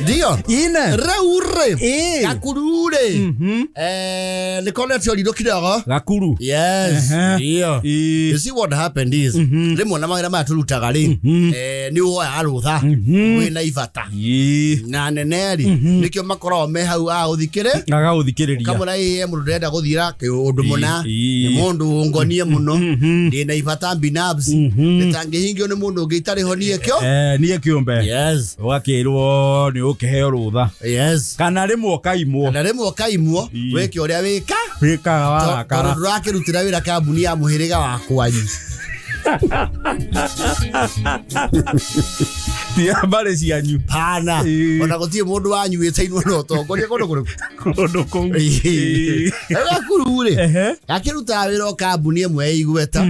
Ndio. Ine. Rĩu rĩ. Ĩĩ. Gakuru rĩ. Eh, nĩkonetio rirũ kidogo. Gakuru. Yes. Ehe. Ndio. Ĩĩ. You see what happened is rĩmwe na mawĩra maya tũrutaga rĩ eh, nĩ woyaga rũtha wĩna ibata Ĩĩ. na nene rĩ nĩkĩo makoragwo me hau a gũthikĩrĩ Agagũthikĩrĩria. kamũra ĩĩ mũndũ ndĩrenda gũthiĩra ũndũ mũna Ĩĩ. nĩ mũndũ ũngonie mũno ndĩna ibata binafsi rĩtangĩhingio nĩ mũndũ ũngĩ itarĩ ho niĩ kĩo Eh, niĩ kĩũmbe. Yes. Ũgakĩrwo nĩ ũkĩheo rũtha. Yes. Kana rĩmwe ũkaimwo. Na rĩmwe ũkaimwo Ĩĩ. wĩke ũrĩa wĩka Wĩkaga tondũ warakara. ndũrakĩrutĩra wĩra kambuni ya mũhĩrĩga wa kwanyu. Ti ya mbarĩ cianyu. Pana. Ĩĩ. Ona gũtirĩ mũndũ wanyu wĩtainwo na ũtongoria kũndũ kũrĩkũ. Kũndũ kũu. Ĩĩ. Rĩu gakuru rĩ Ehe. gakĩrutaga wĩra o kambuni ĩmwe ya igweta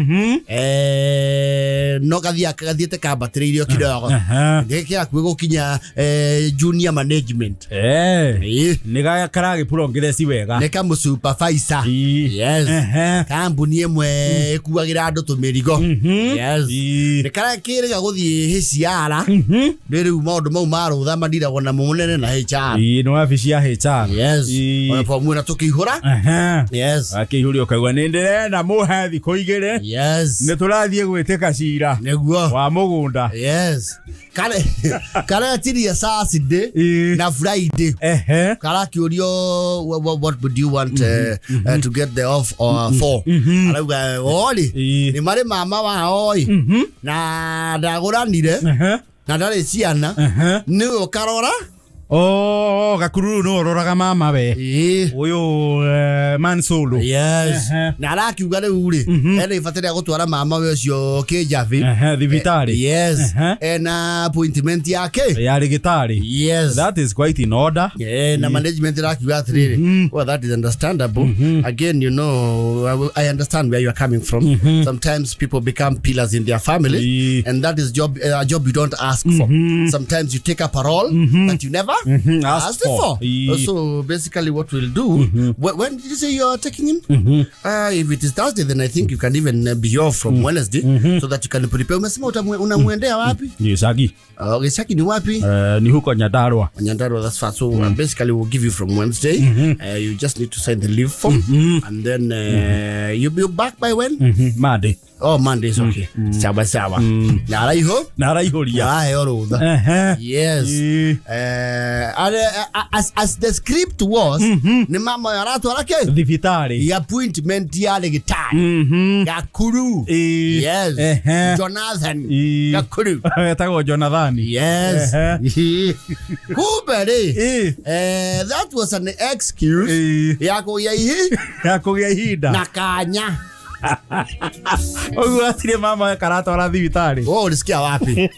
Eh, no gathiĩte kambatĩrĩirio kidogo Aha. gĩkĩhakuhĩ gũkinya eh, junior management Eh. Ĩĩ. Nĩ karagĩprogress wega. nĩ kamũ supervisor Ĩĩ. Yes. Ehe. Kambuni ĩmwe ĩkuagĩra andũ tũmĩrigo. Yes. Ĩĩ. Nĩ karakĩrĩga gũthiĩ HR. Nĩ rĩu maũndũ mau ma rũtha mandiragwo na mũnene na HR. Ĩĩ, nĩ wabici ya HR. Yes. Ĩĩ. Ona fomu ĩno tũkĩihũra. Ehe. Yes. Akĩihũria ũkaigua nĩ ndĩrenda mũhe thikũ igĩrĩ. Yes. Nĩ tũrathiĩ gwĩtĩka cira Nĩguo. wa mũgũnda. Yes. Kare karetirie Saturday Ĩĩ. na Friday. Ehe. Karakĩũrio what would you want to get the off or for? Arauga ori Ĩĩ. nĩ marĩ mama wao ĩ na ndagũranire Ehe. na ndarĩ ciana Ehe. nĩwe ũkarora Oh, gakururu nĩ ũroraga mama we. Ĩĩ. Ũyũ eh, man solo. Yes. Ehe. Na arakiuga rĩu rĩ ena ibata rĩa gũtwara mama we ũcio kĩnjabi. Ehe, thibitarĩ. Yes. Ehe. Ena appointment yake. Ya rĩgĩtarĩ. Yes. That is quite in order. Yeah, na management irakiuga atĩrĩrĩ well, that is understandable. Again, you know, I understand where you are coming from. Sometimes people become pillars in their family, Ĩĩ. and that is job a job you don't ask for. Sometimes you take up a role that you never Asked asked for. for. Ĩĩ. So basically what we'll do, when did you say you are taking him? If it is Thursday, then I think you can even be off from Wednesday so that you can prepare. Umesema unamwendea wapi? Gĩcagi. Gĩcagi ni wapi? Eh, ni huko Nyandarua. Nyandarua, that's fine. So basically, we'll give you from Wednesday. You just need to sign the leave form, and then you'll be back by when? Monday. Oh, Monday is okay. Sawa sawa. Na araiho? Na araihũria. Araheo rũtha. Ehe. Yes. Ĩĩ. As the script was, nĩ mama ũyũ aratwara kĩ? Thibitarĩ. Ya appointment ya ndagĩtarĩ. Gakuru. Ĩĩ. Yes. Ehe. Jonathan. Ĩĩ. Gakuru. Etagwo Jonathani. Yes. Ehe. Kumbe rĩ. Ĩĩ. Eh, that was an excuse Ĩĩ. ya kũgĩa ihi Ya kũgĩa ihinda. na kanya. Ũguo hatirĩ mama karatwara thibitarĩ. Wewe ulisikia wapi?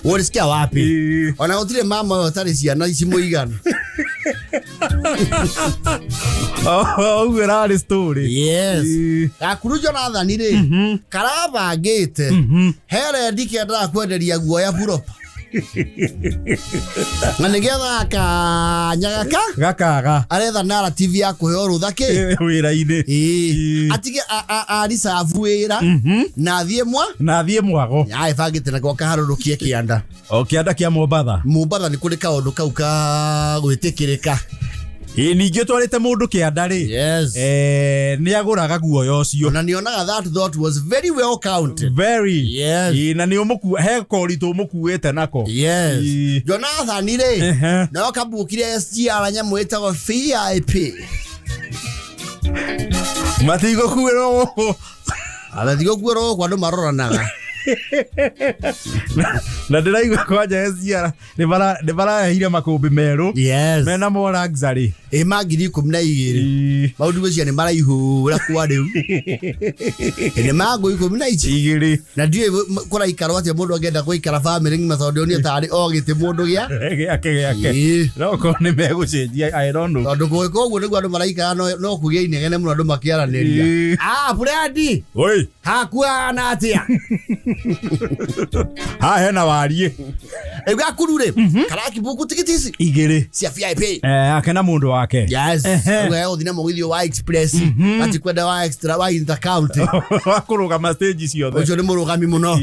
Ulisikia wapi? Ĩĩ. Ona gũtirĩ mama ũyũ ũtarĩ ciana ici mũigana. Oh, Ũguo ĩrarĩ story. Yes. Ĩĩ. Gakuru Jonathan rĩ karabangĩte he rendi kendaga kwenderia guoya buropa na nĩgetha kanya gaka Gakaga. aretha narrative ya kũheo rũtha kĩ Wĩra-inĩ. Ĩĩ. Ĩĩ. Atige aricabu wĩra na athiĩ mwa Na athiĩ mwago. aĩbangĩte nako kaharũrũkie kĩanda. O kĩanda kĩa Mombatha. Mombatha nĩ kũrĩ kaũndũ kau ka gwĩtĩkĩrĩka. Ĩĩ ningĩ ũtwarĩte mũndũ kĩanda rĩ. Yes. Eh, nĩ agũraga guoya ũcio. Ona nĩonaga that thought was very well counted. Very. Yes. Ĩĩ, na nĩ ũmũku he koritũ ũmũkuĩte nako. Yes. Ĩĩ. Jonathan rĩ Ehe. nayo kabukire SGR nyamũ ĩtagwo VIP. Matigũkuĩrwo Matigũkuĩrwo gũkũ andũ maroranaga. Na ndĩraigua kwanja SGR nĩ marahire makũmbĩ merũ. Yes. Mena mo luxury. Ĩ ma 12,000. Ĩĩ. Maũndũ gwĩciria nĩ maraihũra kwa rĩu. Ĩ nĩ ma ngũ ikũmi na ici. Igĩrĩ. Na ndiũĩ kũraikarwo atĩa mũndũ angĩenda gũikara bamĩrĩ ng'ima tondũ ndĩronire tarĩ o gĩtĩ mũndũ gĩa. Gĩake gĩake. Ĩĩ. No korwo nĩ megũcenjia I don't know. Tondũ gwĩka ũguo nĩguo andũ maraikara no kũgĩa inegene mũno andũ makĩaranĩria. Ĩĩ. Ah, Fred! Oi. Hakuhana atĩa? Haha hena wariĩ. Rĩu gakuru rĩ karakibuku tigiti ici Igĩrĩ. cia VIP. Ake na mũndũ wake. Yes. Ehe. We ũthiĩ na mũgithi wa express, atikwenda wa extra wa intercounty. Wa kũrũgama stage ciothe. Ũcio nĩ mũrũgami mũno.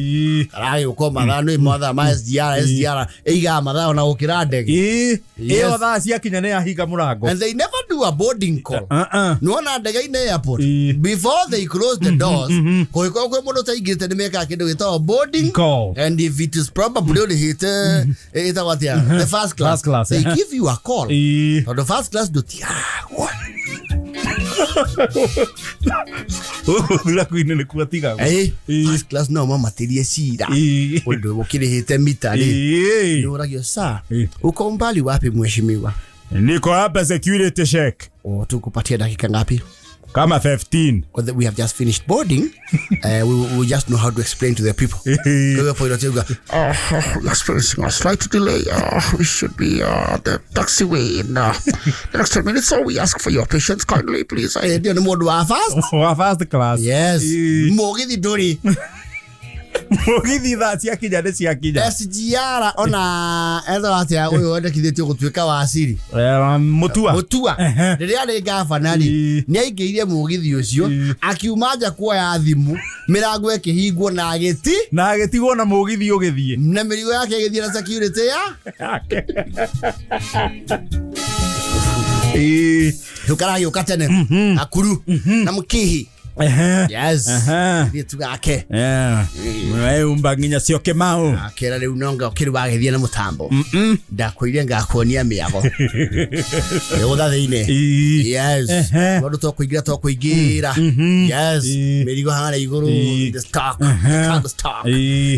Karagĩũka mathaa nĩ mathaa ma SGR. SGR ĩigaga mathaa ona gũkĩra ndege. Ĩĩ. Yes. Ĩyo thaa ciakinya nĩ yahinga mũrango. And they never do a boarding call. Uh-uh. Nĩwona ndege-inĩ airport, before they close the doors, kũngĩkorwo kwĩ mũndũ ũtaingĩrĩte, nĩ mekaga kĩndũ gĩtagwo boarding Call. And if it is probably ũrĩhĩte ĩtagwo atĩa, the first class, First class, they eh. give you a call, tondũ first class ndũtigagwo. Gũkũ thuraku-inĩ nĩkuo tigagwo. First class no mamatĩrie cira ũndũ ũkĩrĩhĩte mita rĩ, nĩ ũragio saa. Uko umbali wapi, mheshimiwa? Niko hapa security check. Oh, tukupatia dakika ngapi? Kama 15. Well, we have just finished boarding. We just know how to explain to the people. Kwa hiyo pilot yuga, "Oh, we're experiencing a slight delay. We should be the taxiway in the next 10 minutes, so we ask for your patience kindly, please." Ndio nĩ mũndũ wa first. Wa first class. Yes. Mũgithi ndũrĩ. Mũgithi thaa ciakinya nĩ ciakinya. SGR ona etho atĩa ũyũ wendekithĩtio gũtuĩka waciri? Mutua. Mutua. Ehe. Rĩrĩa arĩ gabana rĩ, nĩ aingĩire mũgithi ũcio, akiuma nja kuoya thimũ, mĩrango ĩkĩhingwo na agĩti Na agĩtigwo na mũgithi ũgĩthiĩ. Na mĩrigo yake ĩgĩthiĩ na security ya Rĩu karagĩũka tene akuru na mũkihi. Yes. Thiĩ tugake. Weumba nginya cio Kĩmau. Akĩra rĩu nonga ũkĩrĩ wagĩthiĩ na mũtambo, ndakwĩire ngakuonia mĩago ĩgũtha thĩinĩ. Yes. Tondũ tokũingĩra tokũingĩra, yes, mĩrigo harĩa igũrũ, the stock, the cargo stock.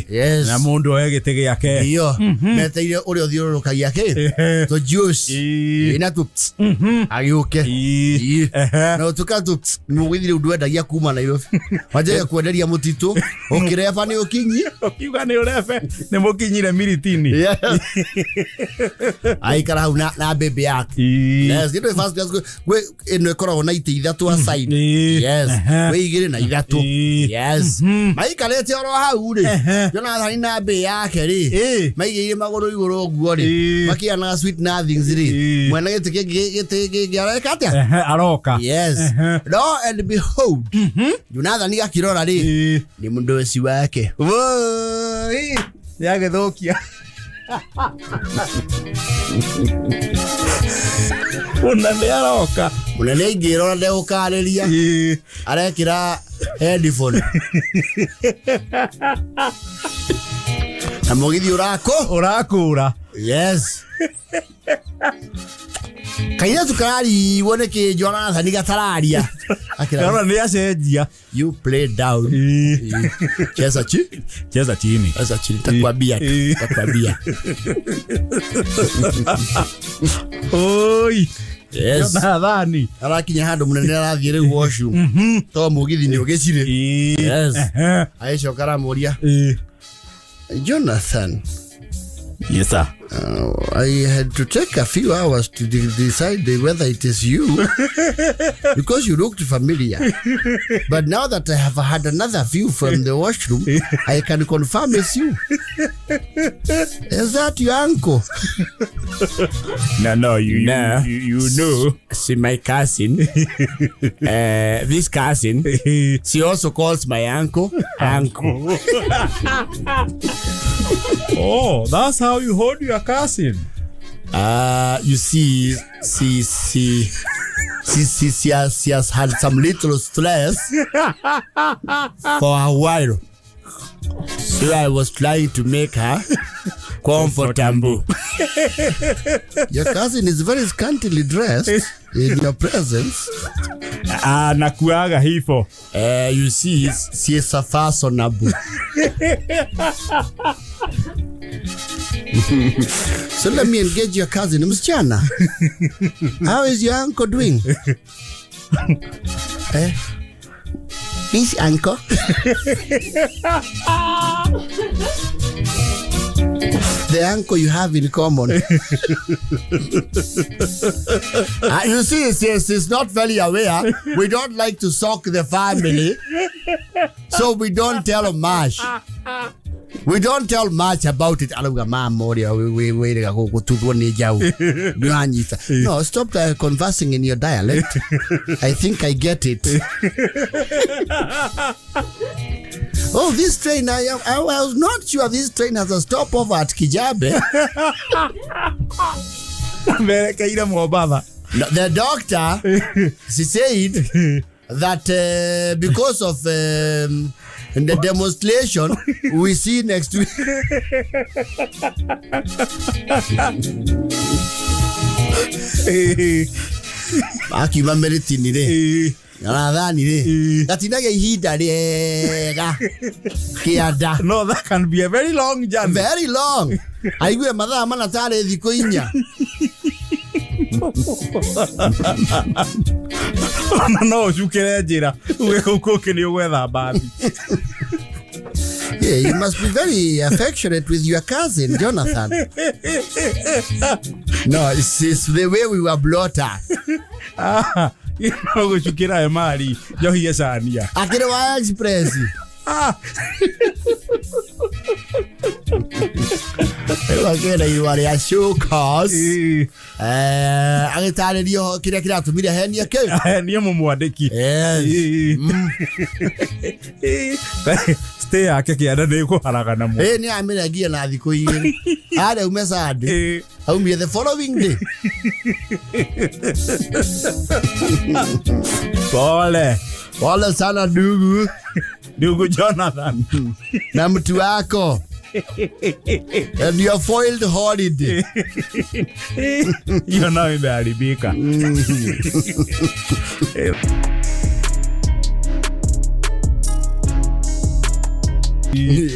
Yes. Na mũndũ oe gĩtĩ gĩake. Iyo meteire ũrĩa ũthiũrũrũkagia kĩ tũ juice ina tu agĩũke. Na ũtuka tu mũgithi rĩu ndwendagia kuma Nairobi, wanjagia kwenderia mũtitũ ũkĩreba nĩ ũkinyi. Ũkiuga nĩ ũrebe nĩ mũkinyire miritini. Yes. Aikara hau na mbĩmbĩ yake. Yes, gĩndũ first class gwĩ ĩno ĩkoragwo na itĩ ithatũ aside. Yes, gwĩ igĩrĩ na ithatũ. Yes, maikarĩte oro hau rĩ, Jonathan na mbĩ yake rĩ, maigĩire magũrũ igũrũ ũguo rĩ, makĩanaga sweet nothings rĩ, mwena gĩtĩ kĩngĩ gĩtĩ kĩngĩ areka atĩa? Aroka. Yes. Lo and behold, Jonathan akĩrora rĩ, nĩ mũndũ wake. Woi, nĩ agĩthũkia ona nĩ aroka. Mũnene aingĩrora ndegũkarĩria, arekĩra headphone na mũgithi ũrakũ Ũrakũra. Yes, kairĩtu karariwo nĩ kĩ Jonathan gatararia. Akĩra, Karora nĩ acenjia. "You play down." Cheza chi Cheza chini. Cheza chini, takwambia tu. Takwambia. Oi. Yes. Jonathani. Arakinya handũ mũnene arathiĩ rĩu washroom to mũgithi nĩ ũgĩcire. Yes. Agĩcoka aramũria, "Jonathan, Yes, sir. I had to take a few hours to decide whether it is you because you looked familiar. But now that I have had another view from the washroom, I can confirm it's you. Is that your uncle?" No, you, No. you know. See, my cousin, this cousin, she also calls my uncle, uncle. Oh, that's how you hold your cousin. You see, she has had some little stress for a while. So I was trying to make her comfortable. Your cousin is very scantily dressed in your presence. Ah, nakuaga hivyo. You see, she is a fashionable. So let me engage your cousin. Msichana, how is your uncle doing? Eh? This uncle? The uncle you have in common. You see, she's not very aware. We don't like to sock the family, so we don't tell much. We don't tell much about it. Arauga mama ũrĩa wĩrĩga gũtuthwo nĩ njaũ nĩwanyita. No, stop conversing in your dialect. I think I get it. Oh, this train, I was not sure this train has a stopover at Kijabe. Merekeire Mombatha. No, the doctor, she said that because of the demonstration we see next week. Akiuma Meritini rĩ, Rathani rĩ, gatinagia ihinda rĩega kĩanda. No, that can be a very long journey. Very long. Aigue mathaa mana tarĩ thikũ inya. Ona no ũcukĩre njĩra uge kũu kũngĩ nĩ ũgwetha mbathi. Yeah, you must be very affectionate with your cousin, Jonathan. No, it's the way we were brought up. Ah, no gũcukĩra Emari njohi ecania. Akĩrĩ wa Express. Ah. Rĩu akĩenda irũa rĩa show cause. Agĩtarĩrio kĩrĩa kĩratũmire henie kĩu. Niĩ mũmwandĩki. Yes. Stay yake kĩanda nĩ ĩkũharagana mũno. Ĩ nĩ amĩrengie na thikũ igĩrĩ. Arĩa ume Sunday. Aumire the following day. Pole. Pole sana ndugu. Ndugu Jonathan. Na mtu wako. And your foiled holiday. Hiyo nayo imeharibika.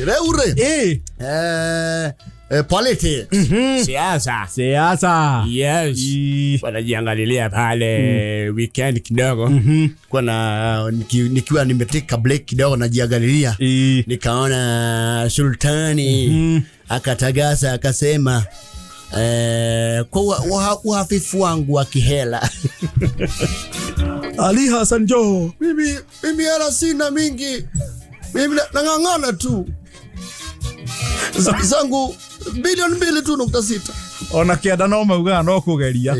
Rĩu rĩ. Politics. Siasa. Siasa. Yes. Wanajiangalilia pale weekend kidogo. Kwa na nikiwa nimeteka break kidogo najiangalilia. Nikaona Sultani akatagasa akasema kwa uhafifu wangu wa kihela. Ali Hassan Joho, mimi hela sina mingi. Mimi nang'ang'ana tu. Zangu bilioni 2.6. Ona kĩanda no maugaga no kũgeria.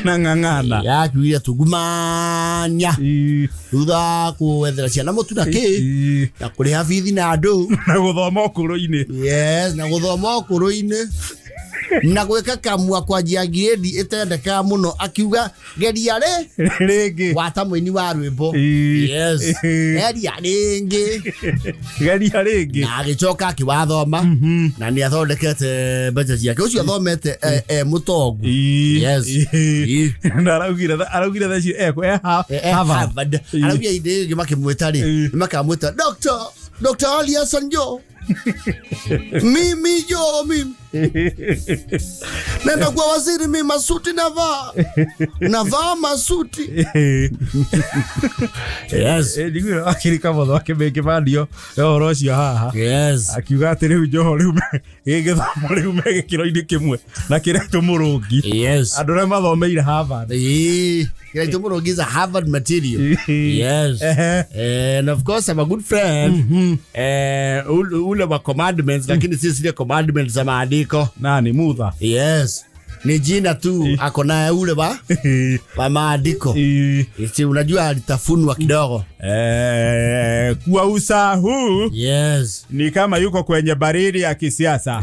Nang'ang'ana. Yakiuria tugumania. Thutha kwethera ciana mũtu na kĩ. Na kũrĩha bithi na andũ. Na gũthoma ũkũrũ-inĩ. Yes, na gũthoma ũkũrũ-inĩ. Na gwĩka kamua kwanjia grade ĩtendekaga mũno akiuga geria rĩ rĩngĩ wata mũini wa rwĩmbo. Yes. Geria rĩngĩ. Geria rĩngĩ. Na agĩcoka akĩwathoma na nĩ athondekete mbeca ciake. Ũcio athomete mũtongu. Yes. Na araugire thaa ici Harvard. Araugire hĩndĩ ĩngĩ makĩmwĩta rĩ, nĩmakamwĩta Dr. Ali Hassan Joho. Mimi Joho mimi. Nenda kwa waziri mimi masuti navaa. Navaa masuti. Yes. Niguo akirika motho akĩmĩkĩbandio ũhoro ũcio haha. Yes. Akiuga atĩ rĩu Joho rĩu gĩgĩthomo rĩu me gĩkĩro-inĩ kĩmwe na Kĩraitũ Mũrũngi. Yes. Andũ arĩa mathomeire Harvard. Kĩraitũ Mũrũngi is a Harvard material. Yes. And of course I'm a good friend. Ule wa commandments, lakini si zile commandments za maandiko. Nani Mutha? Yes. Ni jina tu ako naye ule wa maandiko. Si unajua alitafunwa kidogo. Kwa usahu. Yes. Ni kama yuko kwenye baridi ya kisiasa.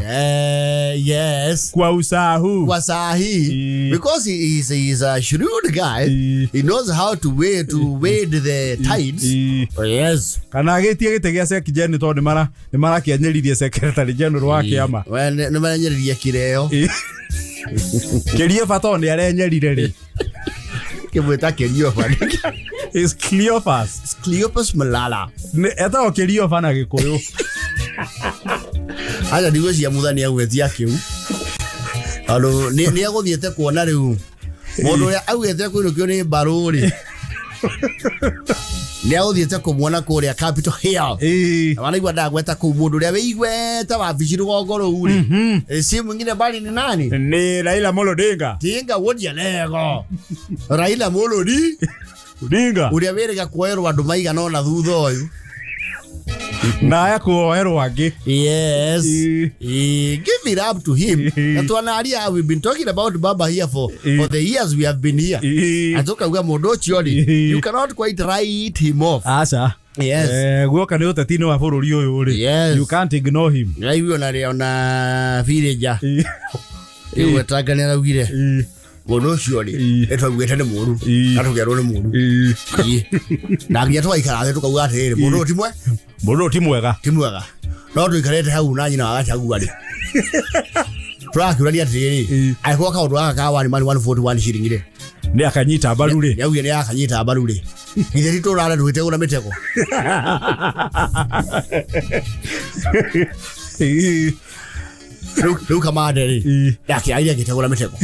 Yes. Kwa usahu. Kwa sahi. Because he is a shrewd guy. He knows how to wade the tides. Yes. Kana agĩtie gĩtĩ gĩa Sec Gen tondũ nĩ marakĩanyĩririe Secretary General wa kĩama. Nĩ maranyĩrĩria kĩreo. Kĩrioba tondũ nĩ arenyerire rĩ. Kĩmwĩta Kĩrioba. Is Cleophas. It's Cleophas Malala. Etagwo Kĩrioba na Gĩkũyũ. Aca ndigwĩciria Mutha nĩ agwĩtia kĩu. Tondũ nĩ egũthiĩte kuona rĩu. Mũndũ ũrĩa augĩte kũinũkio nĩ mbarũ rĩ. Nĩ agũthiĩte kũmuona kũrĩa Capitol Hill. Na wanaigua ndagweta kũu mũndũ ũrĩa wĩigwete wabici rũgongo rũu rĩ. Si mwingine bali ni nani? Ni Raila Amolo Odinga. Tinga wodia lego. Raila Amolo Odinga. Odinga. Ũrĩa wĩrĩga kuoerwo andũ maigana ũna thutha ũyũ. Na aya kuoerwo angĩ. Yes. Give it up to him. Na twanaria, we've been talking about Baba here for the years we have been here. Na tukauga mũndũ ũcio rĩ, you cannot quite write him off. Aca. Yes. Guoka nĩ ũteti-inĩ wa bũrũri ũyũ rĩ. Yes. You can't ignore him. Raigua ona rĩ ona villager. Rĩu etanga nĩ araugire mũndũ ũcio rĩ, nĩ twaugĩte nĩ mũru na tũkerwo nĩ mũru. Na nginya tũgaikara thĩ tũkauga atĩrĩrĩ, mũndũ ũyũ ti mwe, Mũndũ ũyũ ti mwega. Ti mwega. No tũikarĩte hau na nyina wa Gachagua rĩ, tũrakĩũrania atĩrĩrĩ, angĩkorwo kaũndũ gaka ka one man 141 shilling rĩ, Nĩ akanyita mbaru rĩ. Nĩaugire nĩ akanyita mbaru rĩ, githĩ ti tũrare tũgĩtegũra mĩtego? Rĩu kamande rĩ, ndakĩarire agĩtegũra mĩtego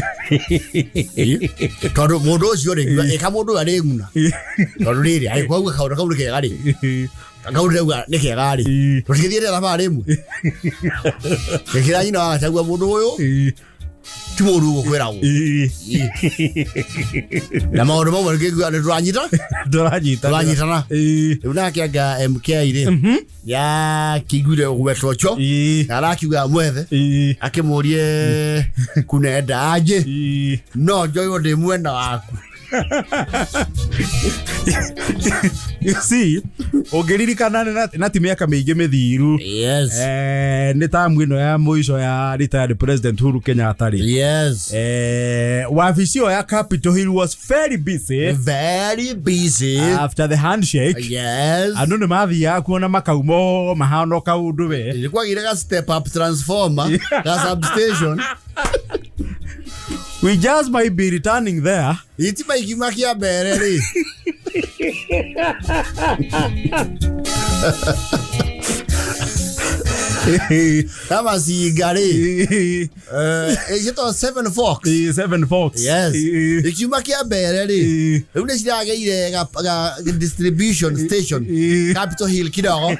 tondũ mũndũ ũcio rĩ, ĩka mũndũ ũyũ arĩng'una tondũ rĩrĩ angĩkorwo auga kaũndũ kau nĩ kega rĩ, kau ndĩrauga nĩ kega rĩ, tũtigĩthiĩte thabarĩ ĩmwe gĩkĩra nyina wa Gachagua mũndũ ũyũ ti mũru ũguo kwĩragwo na maũndũ mamwe nĩkĩigua nĩ tũranyita. Tũranyita. Tũranyitana. Rĩu nake anga MK rĩ, yakĩiguire ũgwetwo ũcio na arakiuga mwethe akĩmũrie kunenda aje no njoywo ndĩ mwena waku. You see, ũngĩririkana na ti mĩaka mĩingĩ mĩthiru, nĩ tamu ĩno ya mũico ya retired President Uhuru Kenyatta rĩ, wabici ĩyo ya Capitol Hill was very busy. Very busy. After the handshake, andũ nĩ mathiaga kuona makauma o mahana o kaũndũ we. Nĩ kwagire ga step up transformer ga substation. We just might be returning there. Itima ikiuma kĩa mbere rĩ, kama cinga rĩ, ĩgĩtwo Seven Fox. Seven Fox. Yes, ikiuma kĩa mbere rĩ, rĩu nĩ ciragĩire ga distribution station Capitol Hill kidogo.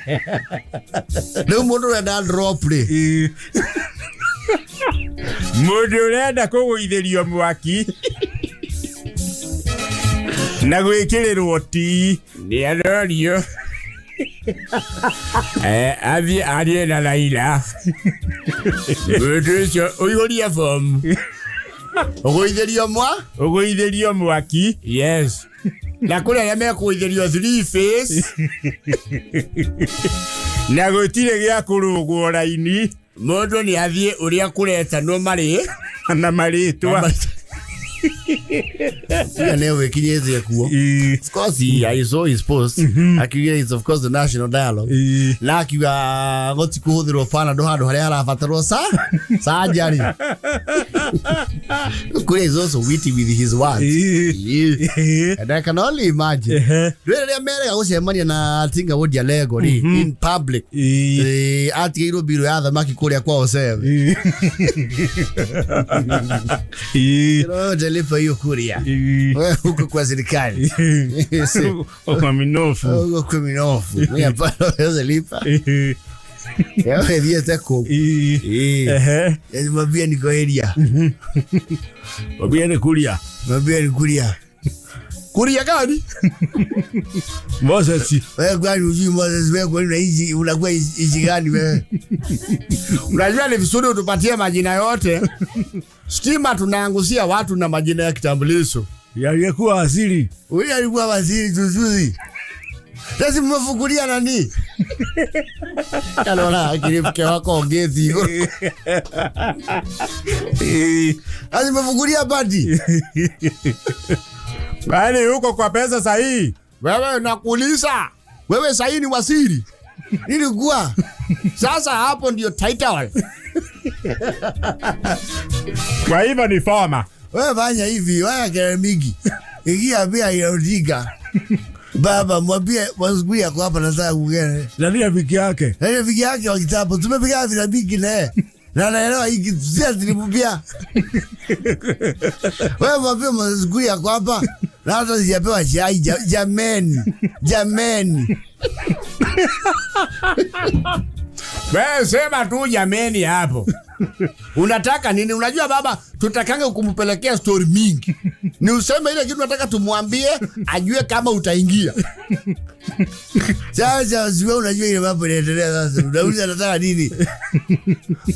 Rĩu mũndũ ũrenda drop rĩ, Mũndũ ũrenda kũgũithĩrio mwaki na gwĩkĩrĩrwo tii nĩ arorio athiĩ arie na Raila. Mũndũ ũcio ũihũrie bomu. Ũgũithĩrio mwa Ũgũithĩrio mwaki, yes, na kũrĩ arĩa mekũgũithĩrio three phase na gũtirĩ gĩa kũrũgwo raini. Mũndũ nĩ athiĩ ũrĩa kũretanwo marĩ na marĩtwa. Tiga nĩ wĩkinyĩtie kuo. Of course I saw his post akiuga it's of course the national dialogue na akiuga gũtikũhũthĩrwo Panadol handũ harĩa harabatarwo sa surgery. Kuria is also witty with his words. And I can only imagine rĩrĩa merega gũcemania na Tinga Wodia Lego rĩ in public, atigĩirwo mbirũ ya thamaki kũrĩa kwa Oseve. Jalipa hiyo kuria. Wewe huko kwa serikali. Kwa minofu. Huko kwa minofu. Mimi hapana weza lipa. Yawe thiete kũu. Mwambie niko area. Mwambie ni kuria. Mwambie ni kuria. Kuria gani? Moses. Wewe kwani hujui Moses? Wewe kwani unaishi unakuwa ichi gani wewe? Unajua ni vizuri utupatie majina yote. Stima tunaangusia watu na majina ya kitambulisho. Yaliyekuwa waziri. Huyu alikuwa waziri juzi. Sasa mmefukulia nani? Kalora akili mke wako ongezi igũrũ. Sasa mmefukulia badi. Bali huko kwa pesa sahihi. Wewe nakuuliza. Wewe sahihi ni waziri. Nilikuwa. Sasa hapo ndio title. Kwa hivyo ni former. Wewe fanya hivi, wewe kelele mingi. Ingia pia ya Odinga. Baba mwambie Waziguri yako hapa nataka kuongea. Na ni rafiki yake. Na ni rafiki yake wa kitambo. Tumepiga vita mingi na yeye. Na naelewa hii kitu sisi tulimwambia. Wewe mwambie Waziguri yako hapa. Na hata sijapewa chai jameni. Jameni. Wewe sema tu jameni hapo. Unataka nini? Unajua baba, tutakanga kumpelekea story mingi. Ni useme ile kitu nataka tumwambie ajue kama utaingia. Sasa wewe unajua ile mambo inaendelea sasa. Unauliza nataka nini?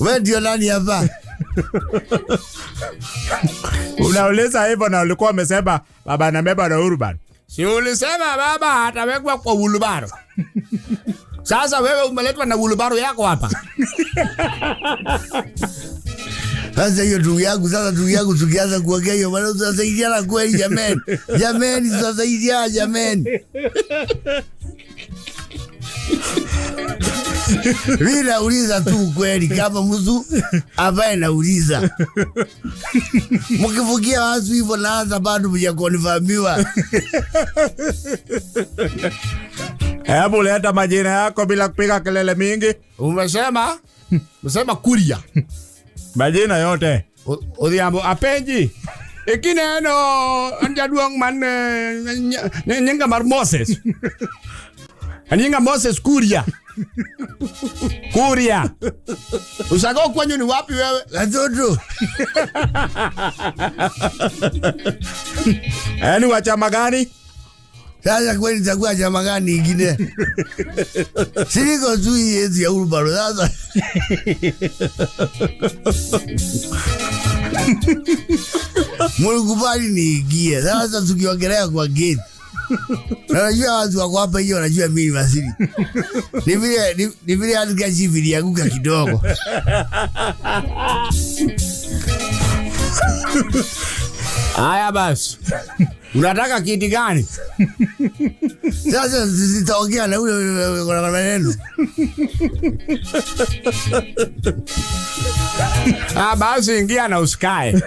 Wewe ndio nani hapa? Unauliza hivyo na ulikuwa umesema baba anabeba na wheelbarrow. Si ulisema baba atawekwa kwa wheelbarrow. Sasa wewe umeletwa na wheelbarrow yako hapa. Sasa hiyo ndugu yangu, sasa ndugu yangu tukianza kuongea hiyo maneno tunasaidiana kweli jameni. Jameni tunasaidiana jameni. Mimi nauliza tu ukweli kama mtu ambaye nauliza. Mkivukia watu hivyo naanza bado mjakonfirmiwa. Hebu leta majina yako bila kupiga kelele mingi. Umesema? Umesema Kuria. Majina yote. Odhiambo apenji. Ikineno an jaduong' man nyinga mar Moses. Nyinga Moses Kuria. Kuria. Ushago kwenyu ni wapi wewe? Watoto. Yaani wa chama gani? Sasa kweli nitakuwa chama gani ingine? Siliko tu hii yetu ya wheelbarrow sasa. Mlikubali niingie. Sasa tukiongelea kwa gate. Na unajua watu wako hapa hiyo wanajua mimi ni waziri. Ni vile hadi kachifu ilianguka kidogo. Haya basi. Unataka kiti gani? Sasa sitaongea na ule kuna maneno. Ah, basi ingia na usikae.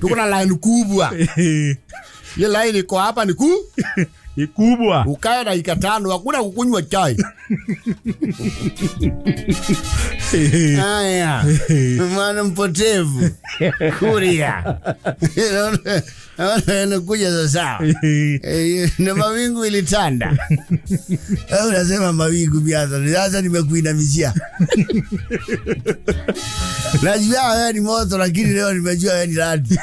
Tuko na line kubwa. Ile line iko hapa ni kuu. Ni kubwa. Ukae dakika 5 hakuna kukunywa chai. Haya. Mwana mpotevu. Kuria. Naona inakuja sasa. Na mawingu ilitanda. Wewe unasema mawingu biasa. Sasa nimekuinamishia. Najua wewe ni moto lakini leo nimejua wewe ni radi.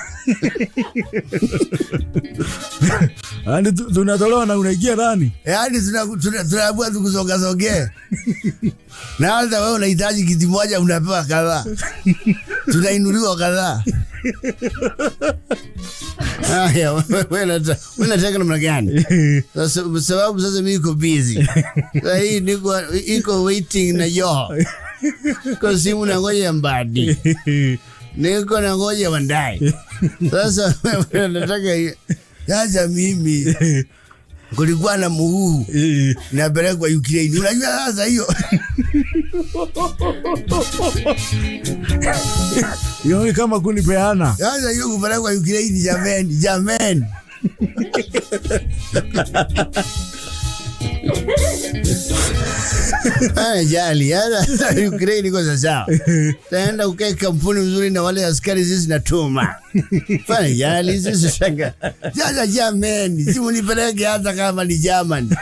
Yaani tunatolewa na unaingia ndani. Yaani tunaambiwa tukusonga songee. Na hata wewe unahitaji kiti moja unapewa kadhaa. Tunainuliwa kadhaa. Haya, wewe unataka namna gani? Sasa sababu sasa mimi niko busy. Sasa hii niko iko waiting na yo. Kwa simu na ngoja Mbadi. Niko na ngoja Wandayi. Sasa wewe unataka. Sasa mimi kulikuwa na muhuu napelekwa Ukraine. Unajua sasa hiyo. Hiyo ni kama kunipeana. Sasa hiyo kupelekwa Ukraine jameni, jameni. Jali, hata Ukraine iko sawa. Taenda ukae kampuni mzuri na wale askari sisi natuma. Fanya jali sisi shanga. Sasa jameni, si munipeleke hata kama ni German.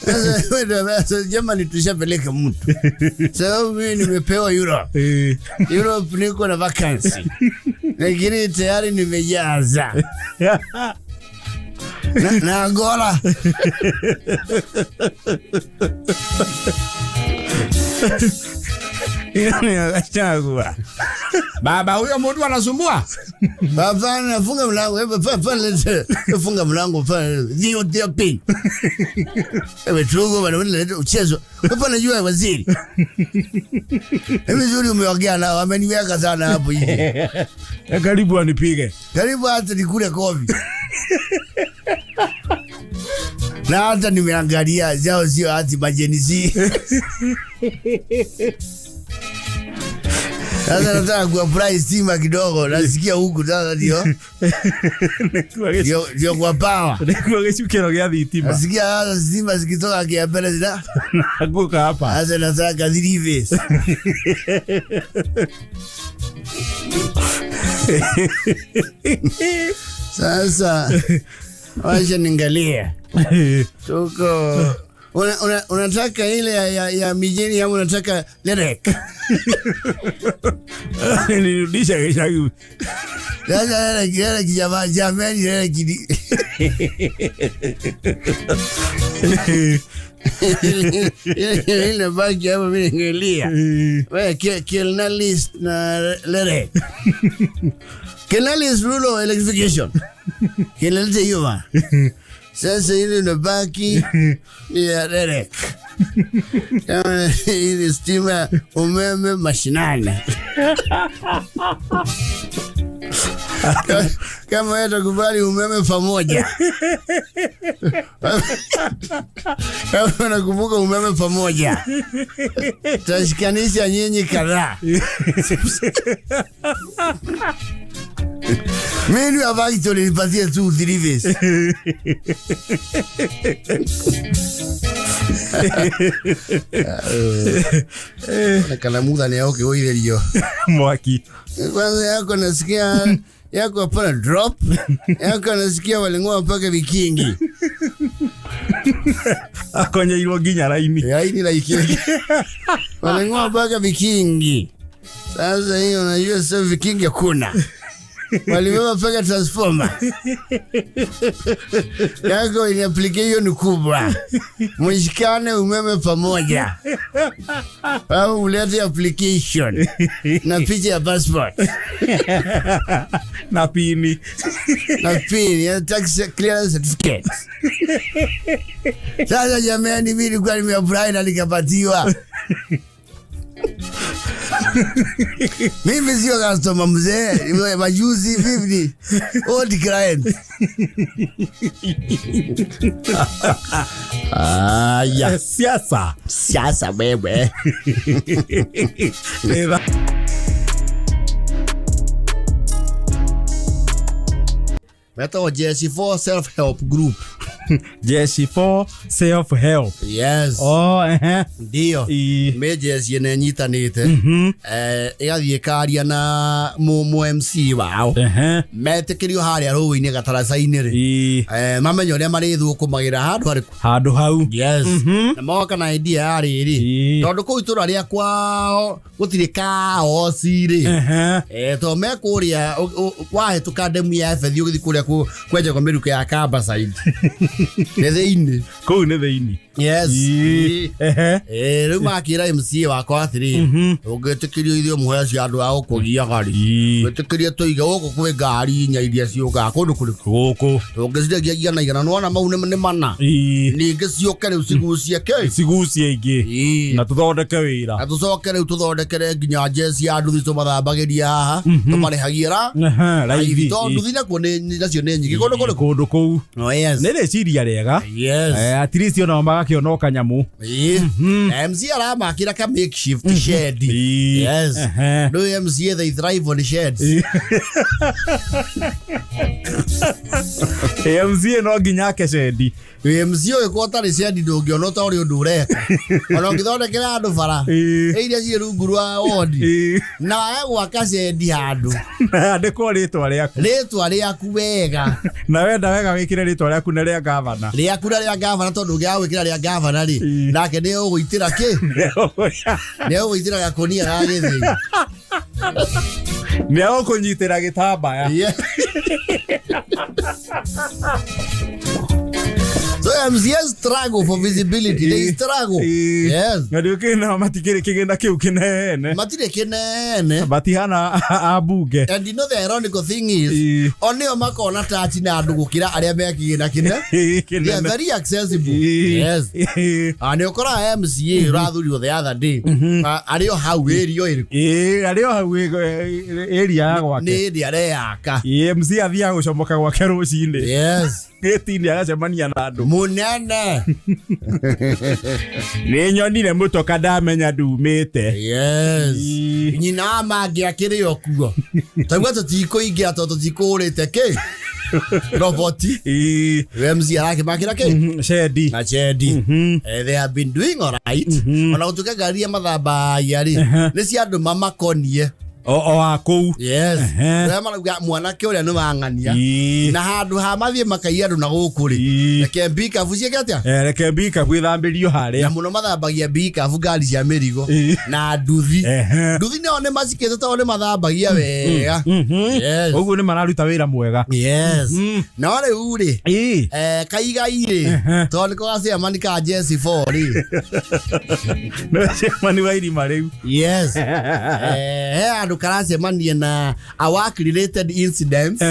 Sasa Germany tushapeleka mtu. Sababu mimi nimepewa Europe. Europe niko na vacancy. Lakini tayari nimejaza. Na Angola. Baba huyo mtu anasumbua. Baba nafunga mlango, hebu funga mlango pale. Ndio ndio pin. Hebu tugo bwana leta mchezo. Hapa najua waziri. Hebu zuri umeongea nao, ameniweka sana hapo hivi. Karibu anipige. Karibu hata nikule kofi. Na hata nimeangalia zao sio hati majenisi. Sasa nataka kuapply stima kidogo, nasikia huku sasa ndio. Ndio kwa power. Nikuwa gĩcukĩro gĩa thitima. Nasikia sasa stima zikitoka kiambele zina. Naanguka hapa. Sasa nataka three phase. Sasa wacha niangalie. Tuko Unataka ile ya mijini ama unataka lerek? Nirudisha gĩcagi. Sasa lerek, lerek jamani, lerek ni ile baki hapo mimi ningelia. Wewe Kelnalis na lerek. Kelnalis rural electrification. Kelnalis hiyo ba. Sasa ile inabaki ni ya lerek. Kama ile stima umeme mashinani. Kama wewe utakubali umeme pamoja. Kama unakumbuka umeme pamoja. Tutashikanisha nyinyi kadhaa. Mimi ni abaki nilipatie tu deliveries. Na kalamuda ni yako kigoitherio. Mwaki. Kwanza yako nasikia yako hapana drop. Yako nasikia waling'oa mpaka vikingi. Akonyeirwo nginya raini. Yaani la ikingi. Waling'oa mpaka vikingi. Sasa hiyo unajua sasa vikingi hakuna. Walibeba mpaka transformer. Yako ni application ni kubwa. Mshikane umeme pamoja. Au ulete application na picha ya passport. Na pini. Na pini ya tax clearance certificate. Sasa jamani, mimi nilikuwa nimeapply na nikapatiwa. Mimi sio customer mzee, majuzi mimi ni old client. Aya. Siasa. Siasa wewe. Metagwo Jeshi 4 Self Help Group. Jeshi 4 Self Help. Yes. Oh, ehe. Ndio. Nĩ jeshi ĩno ĩnyitanĩte. Ĩgathiĩ ĩkaria na mũ MC wao. Metĩkĩrio harĩa rũĩ-inĩ gataraca-inĩ rĩ. Mamenye ũrĩa marĩthũkũmagĩra handũ harĩkũ. Handũ hau. Yes. Na moka na idea ya rĩrĩ. Tondũ kũu itũra rĩa kwao gũtirĩ kaoci rĩ. Tondũ me kũrĩa wahĩtũka ndemu ya Ebethi ũgĩthiĩ kũrĩa kwenjagwo mĩrukĩ ya Kambasaidi. Nĩ thĩinĩ. Kũu nĩ thĩinĩ. Yes. Rĩu makĩra MCA wakwa atĩrĩrĩ, ũngĩtĩkĩrio ithuĩ mũhe acio andũ a gũkũgiaga rĩ, wĩtĩkĩrie tũige gũkũ kwĩ ngari inya iria ciũkaga kũndũ kũrĩkũ gũkũ, tũngĩcirekia igana igana, nĩwona mau nĩ mana, ningĩ ciũke rĩu cigucie kĩ, cigucie ingĩ, na tũthondeke wĩra, na tũcoke rĩu tũthondekere nginya njeci ya nduthi tũmathambagĩria haha, tũmarĩhagia raithi, tondũ nduthi nakuo nacio nĩ nyingĩ kũndũ kũrĩkũ, kũndũ kũu. Nĩ rĩciria rĩega. At least onao magakĩona o kanyamũ. MC aramakĩra ka makeshift shed. Yes. No MCA they thrive on sheds. MCA no nginya ake shed. MC ũgĩkorwo ũtarĩ shed ndũngĩona ta ũrĩ ũndũ ũreka. Ona ũngĩthondekera andũ bara iria ciĩ rungu rwa wodi, na wage gwaka shed handũ, andĩkwo rĩtwa rĩaku, rĩtwa rĩaku wega, na wenda wega wĩkĩre rĩtwa rĩaku na rĩa gavana, rĩaku na rĩa gavana, tondũ ũngĩaga gwĩkĩra rĩa gavana rĩ, nake nĩ ũgũitĩra kĩ, nĩ ũgũitĩra gakũnia ga gĩthĩi, nĩ agũkũnyitĩra gĩtambaya. So MCA struggle for visibility. They struggle. Yes. Na ndio kina matikiri kigenda kiu kinene. Matirĩ kinene. Matihana abunge. And you know the ironical thing is, onio makona touch na andu gukira aria me kigina kine. They are very accessible. Yes. And ukora MCA urathurirwo the other day. Ario hau area iriku. Ario hau area ya gwake. Ni area areyaka. MCA athiaga gucomoka gwake rucini. Yes. Gĩti-inĩ agacemania na andũ munene. Nĩ nyonire mũtoka ndamenya ndumĩte. Yes. Nyina mangĩ akĩrĩ o kuo. Taigua tũtikũingĩra tondũ tũtikũgũrĩte kĩ roboti. MC arakĩmakĩra kĩ shedi na shedi. They have been doing all right. Ona gũtuĩka ngari ya mathambagia rĩ, nĩ cia andũ mamakonie. O wa kũu. Yes. Ehe. Arĩa marauga mwanake ũrĩa nĩ wang'ania Ii. na handũ ha mathiĩ makaiya andũ na gũkũ rĩ, Ii. reke mbikabu ciĩke atĩa? Eh, reke mbikabu ĩthambĩrio Na harĩa. mũno mathambagia mbikabu, ngari cia mĩrigo Ii. na nduthi. Ehe. Nduthi nao nĩ macikĩte tondũ nĩ mathambagia wega. Yes. Ũguo nĩ mararuta wĩra mwega. Yes. No rĩu rĩ, Ii. kaigai rĩ, Ehe. tondũ nĩko gacemani ka Jesse 4 rĩ. Nĩ cemani wa irima rĩu. Yes. He andũ karacemania na a work related incidents.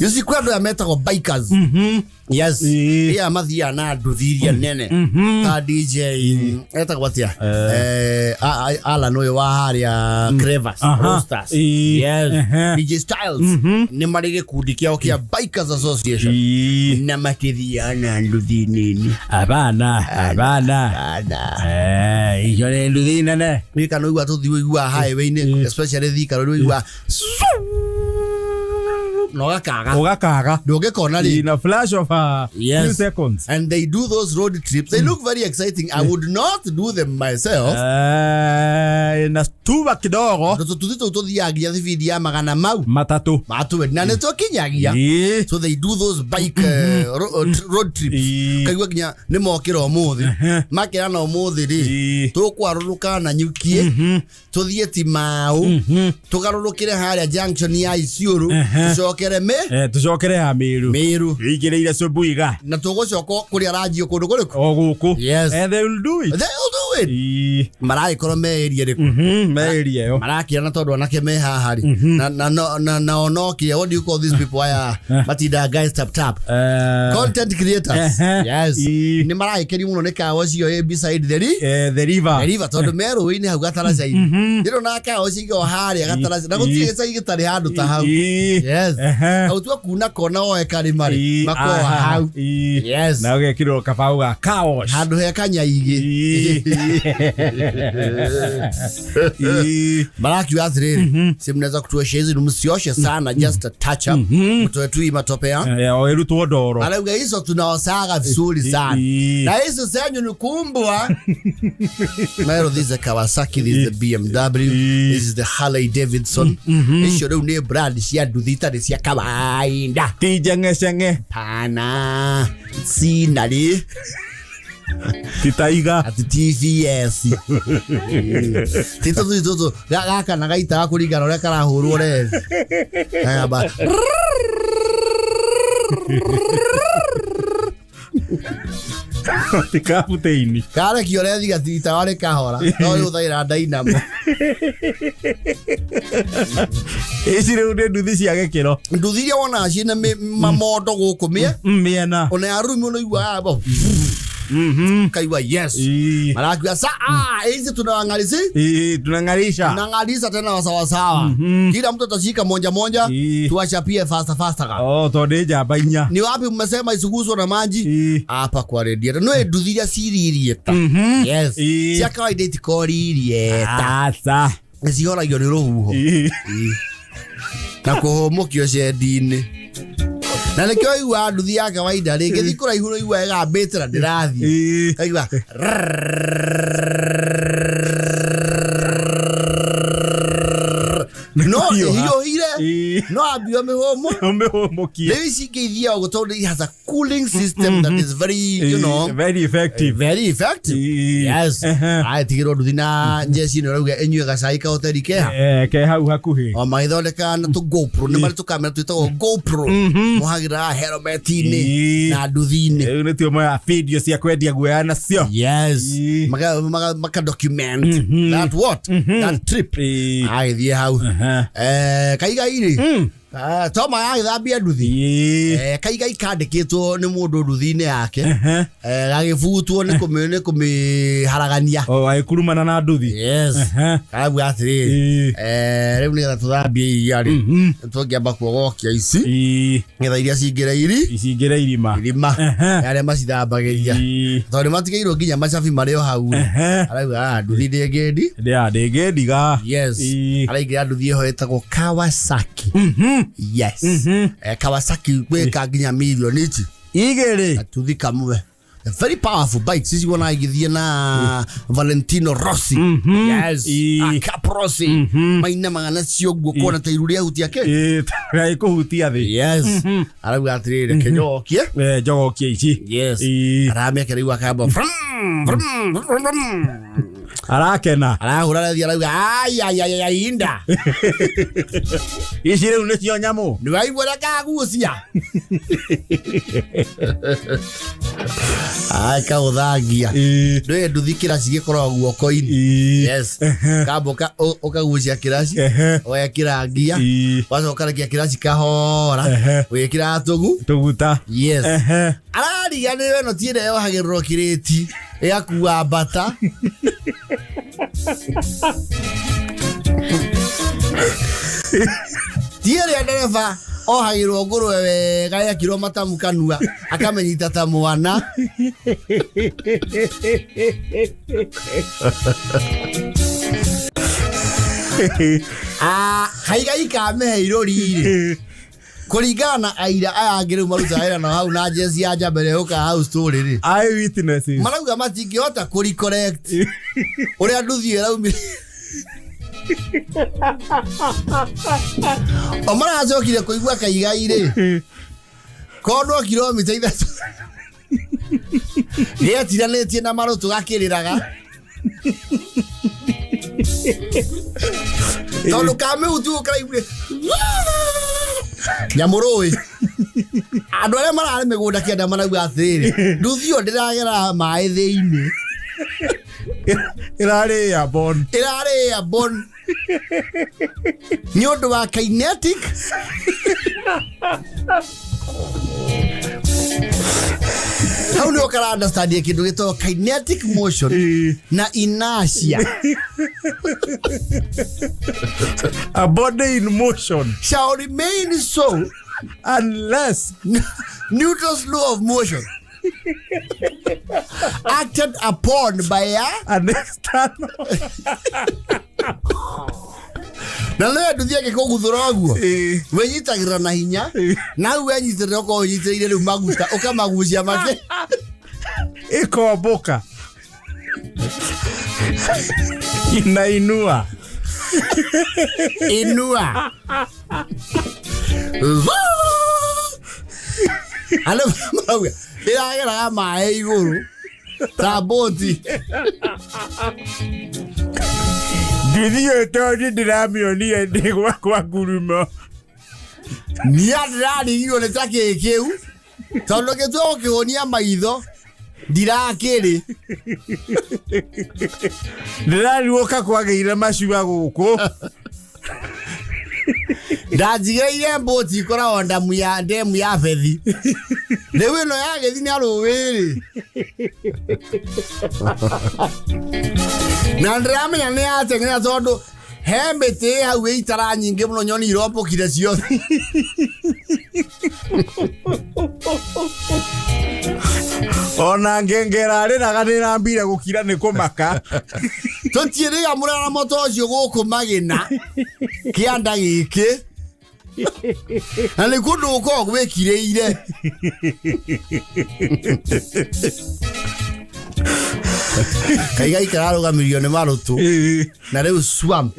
You see, kwĩ andũ aya metagwo bikers. Yes. Ĩĩ. Iya mathiaga na nduthi iria nene ta DJ etagwo atia, Alan ũyũ wa harĩa Crevas Roasters. Ĩĩ. Yes. Ehe. DJ Styles nĩ marĩ gĩkundi kĩao kĩa Bikers Association Ii. na matithiaga na nduthi nini. Abana, abana. Ana. Eh, icio nĩ nduthi nene. Nĩ kana ũigua tũthiĩ ũigua highway-inĩ, especially Thika Road, ũigua na ũgakaga. Ũgakaga. Ndũngĩkona rĩ. In a flash of a Yes. few seconds. And they do those road trips. They look very exciting. I would not do them myself. Eh, inastuba kidogo. Tũthuthi tũu tũthiaga nginya thibindi ya magana mau Matatu. matwe na nĩ tũkinyagia. Ii. So they do those bike road trips. Ii. Kaigua nginya nĩ mokĩra ũmũthĩ, makĩra na ũmũthĩ rĩ, Ii. tũkwarũrũka na nyukie, tũthiĩ Timau, tũgarũrũkĩre harĩa junction ya Isiũrũ, tũcokere mĩ Eh, tucokere ya Meru. Meru. Wĩingĩrĩire Subuiga. Na tũgũcoka kũrĩa ranjio kũndũ kũrĩkũ. O gũkũ. Yes. And they will do it. They will do it. Ii. Maragĩkorwo me area ĩrĩkũ? Me area ĩyo. Marakĩrana tondũ anake me haha rĩ, na onokĩa, what do you call these people aya matindaga guys tap tap, Eh, content creators? Ehe. Yes. Ii. Nĩ maragĩkenio mũno nĩ kawa cio ĩ beside the eh, the river. the river, tondũ me rũĩ-inĩ hau gataraca-inĩ, ndĩrona kawa cio harĩa gataraca na gũtirĩ gĩcagi gĩtarĩ handũ ta hau. Ii. Yes. Ehe. Hau tua kuna kona woe karĩma rĩ, Ii. makoa Aha. hau. Ii. Yes. Na ũgekĩrwo kabaũ ga car wash. Handũ he kanyaigĩ. Ii. Ii. Marakiuga atĩrĩrĩ, si mnaweza kutuosha hizi, msioshe sana, just a touch up, mtoe tu hii matope ya Eh, o ĩrutwo ndoro. arauga hizo tunaosaga vizuri sana Ii. na hizo zenyu ni kumbwa. Nairo, this is a Kawasaki, this is the BMW, this is the Harley Davidson. Icio rĩu nĩ brand cia nduthi itarĩ cia kawaida. Ti njeng'eceng'e. Pana sinarĩ Ti taiga. ati TVS ti tũthuthi tũtũ gaka na gaitaga kũringana ũrĩa karahũrwo rethi. Kagamba Ti kabutĩini. Karekio rethi gatiritaga rĩ kahora no rĩũthagĩra dynamo. Ici rĩu nĩ nduthi cia gĩkĩro. Nduthi iria wonaga ciĩna mamondo gũkũ mĩe Mĩena. ona ya rumi ũnaigua kaigua yes. Ii. Marakiuga sa hizi tunawang'alisi. Ii, tunang'arisha. Tunang'alisa tena sawasawa, kila mtu atashika moja moja, Ii. tuwachapie fasta fasta ka. Oh, tondũ nĩ njamba inya. Ni wapi mmesema isiguswe na maji? Ii. Hapa kwa radiator no nduthi iria ciririeta. Yes. Ii. Cia kawaida itikoririeta. Aca. Cihoragio nĩ rũhuho Ii. na kũhũmũkio cendi-inĩ, na nĩkĩo igua nduthi ya kawaida rĩ ngĩthiĩ kũraihu no igua ĩgambĩte na ndĩrathiĩ Ii. kaigua no Kũhiũha. ĩhiũhire. Ii. No ambio mĩhũmũ. Ũmĩhũmũkie. Rĩu ici ingĩ ithiaga ũguo tondũ it has a cooling system that is very, you know, Very effective. very effective. Ii. Yes. Ehe. Atigĩrwo nduthi na njeci ĩno ĩrauga ĩnyue gacai kahoteri keha. Eh, ke hau hakuhĩ. O magĩthondeka na tũ GoPro, nĩ marĩ tũkamera twĩtagwo GoPro mũhagĩra helmet-inĩ Ii. na nduthi-inĩ. Rĩu nĩtio moya video cia kwendia guoya nacio. Yes. Ii. Maka document that what that trip. Ii. Agĩthiĩ hau. Ehe. Kaigai rĩ, toma agĩthambia nduthi. Ii. Kaigai kandĩkĩtwo nĩ mũndũ nduthi-inĩ yake. Ehe. Gagĩbutwo nĩ kũmĩharagania. O agĩkurumana na nduthi. Yes. Ehe. Karauga atĩrĩrĩ, Ii. rĩu nĩgetha tũthambie iria rĩ, tũngĩamba kuogokia ici Ii. nĩgetha iria cingĩre iri Icingĩre irima. irima. Ehe. Arĩa macithambagĩria Ii. tondũ nĩ matigĩirwo nginya macabi marĩ o hau rĩ. Ehe. Arauga nduthi ndĩngĩndi. Ndĩa ndĩngĩndiga. Yes. Ii. Araingĩra nduthi ĩho ĩtagwo Kawasaki. Yes. Kawasaki gwĩka nginya mirioni ici Igĩrĩ. gatuthi kamwe. Very powerful bikes ici wonaga igĩthiĩ na Valentino Rossi. Yes. Cap Rossi mainamaga nacio guo kuona ta iru rĩahutia kĩ. Kũhutia thĩ. Yes, arauga atĩrĩrĩ, reke njogokie. Njogokie ici. Yes. Aramĩaka rĩu akamba vrum, vrum, vrum, vrum. Arakena. Arahũra rethi arauga ai inda. Ici rĩu nĩcio nyamũ. Nĩ waigua ũrĩa kagucia ai kaũthangia. Ndũĩ nduthi kĩraci gĩkoragwo guoko-inĩ. Yes, kamba ũkagucia kĩraci, wekĩra ngia, wacoka rekia kĩraci kahora, wĩkĩra tũgu Tũguta. Yes. Arariganĩrwo ĩno ti ĩrĩa yohagĩrĩrwo kĩrĩti ĩgakua mbata. Ti ĩrĩa ndereba ohagĩrwo ngũrwe wega yekirwo matamu kanua akamenyita ta mwana. Ah, kaigai kamehe irũri-rĩ, kũringana na aira aya angĩ rĩu marutaga wĩra na hau na jeci ya njamba ĩrĩa yũkaga hau story rĩ, Eyewitnesses. Marauga matingĩhota kũ recollect ũrĩa nduthi ĩyo ĩraumire. O maracokire kũigua kaigai rĩ, kondwo kilomita 3 gĩetiranĩtie na marũtũ gakĩrĩraga tondũ kamĩhuti karaiguire nyamũ rũĩ. Andũ arĩa mararĩ mĩgũnda kĩanda marauga atĩrĩrĩ, nduthi ĩyo ndĩragera maĩ thĩinĩ. Ĩrarĩ airborne. Ĩrarĩ airborne nĩ ũndũ wa kinetic. Hau nĩ ũkara understand kĩndũ gĩtagwo kinetic motion na inertia. A body in motion shall remain so unless Newton's law of motion acted upon by a an external Na no nduthi ĩngĩkũguthũra ũguo, wĩnyitagĩrĩra na hinya, na hau wenyitĩrĩra ũkorwo ũnyitĩrĩire rĩu maguta ũkamagucia make. Ĩkombũka, inainua. Inua andũ marauga ĩrageraga maĩ igũrũ ta boti. Ndithiĩ tondũ ndĩramĩonire ndĩ gwakwa ngurumo. Nia ndĩrarigirwo nĩ ta kĩĩ kĩu tondũ gĩtua gũkĩhũnia maitho ndirakĩrĩ. Ndĩrariũka kwagĩire macua gũkũ. Ndanjigĩrĩire mbũti ikoragwo ndamu ya ndemu ya bethi, rĩu ĩno yagĩthi na rũĩ-rĩ, na ndĩramenya nĩ yateng'era tondũ he mĩtĩ ĩ hau ĩ itara nyingĩ mũno nyoni irombũkire ciothe. Ona ngengera rĩraga nĩrambire gũkira nĩ kũmaka. Tũtiĩrĩga mũraramo ta ũcio gũkũ magĩna kĩanda gĩkĩ na nĩ kũndũ gũkoragwo gwĩkirĩire. Kaigai kararũgamirio nĩ marũtũ na rĩu swamp.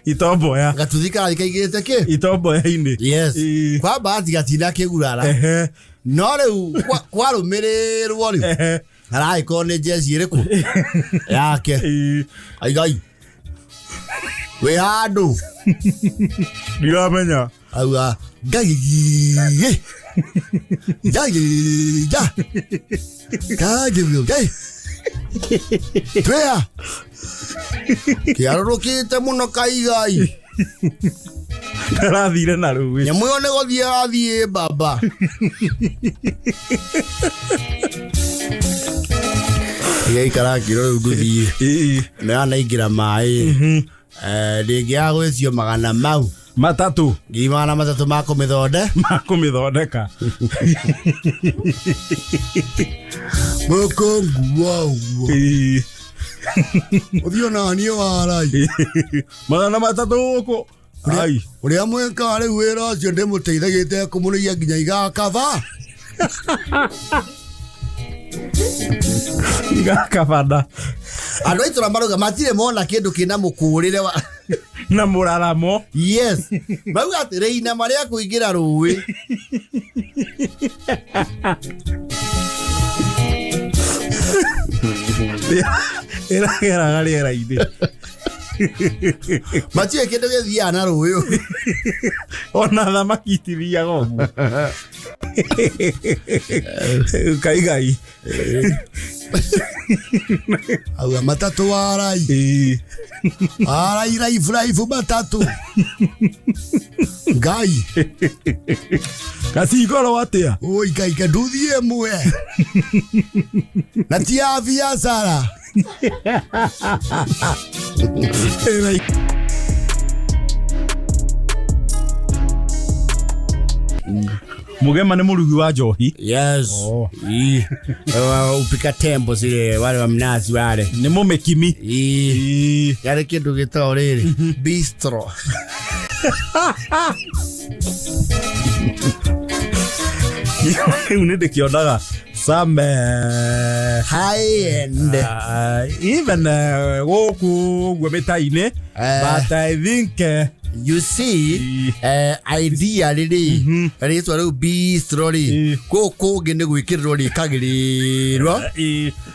Itomboya. Gatuthi karathiĩ kaigĩrĩte kĩ Itomboya-inĩ. Yes. Kwa bahati gatina kĩgurara. No rĩu kwarũmĩrĩrwo rĩu aragĩkorwo nĩ jeci ĩrĩkũ yake. Aigai wĩ handũ. Ndiramenya. Auga ngai ngai ja kaje ngai twĩha kĩarũrũkĩte mũno kaigai. Karathire na rũĩ. Nyamũ ĩyo nĩ gũthiĩ athiĩ baba ĩgaikara kiro rĩu ndũthiĩ nĩ yanaingĩra maĩ. Ndĩngĩaga gwĩtio magana mau 3. 300,000 ma kũmĩthonde Ma kũmĩthondeka. Mũkũngua ũguo ũthiĩ ona niĩ warai. 300 gũkũ. Ai. Ũrĩa mwĩkaga rĩu wĩra ũcio ndĩmũteithagĩte kũmũrĩia nginya igakaba. Gakabana. Andũ a itũra marauga matirĩ mona kĩndũ kĩna mũkũrĩre wa Na mũraramo. Yes, mauga atĩ rĩinama rĩa kũingĩra rũĩ. Ĩrageraga rĩera-inĩ. Matirĩ kĩndũ gĩthiaga na rũĩ ũguo. Ona thamaki itithiaga ũguo. Kaigai. Auga matatũ warai. Ĩĩ. Warai raibu raibu matatũ. Ngai. Gacingoro atĩa? Oi Ngai nduthi ĩmwe. Na ti ya biacara. Mugema nĩ mũrugi wa njohi. Yes. Oh. Ii. Upika tembo zile wale wa mnazi wale. Nĩ mũmĩkimi. Ii. Ĩĩ. Yarĩ kĩndũ gĩtagwo rĩrĩ bistro. Rĩu nĩ ndĩkĩonaga some High end. Even gũkũ ũguo mĩta-inĩ, but I think You see, idea rĩrĩ rĩtwa rĩu bistro rĩ, kũu kũngĩ nĩ gwĩkĩrĩrwo rĩkagĩrĩrwo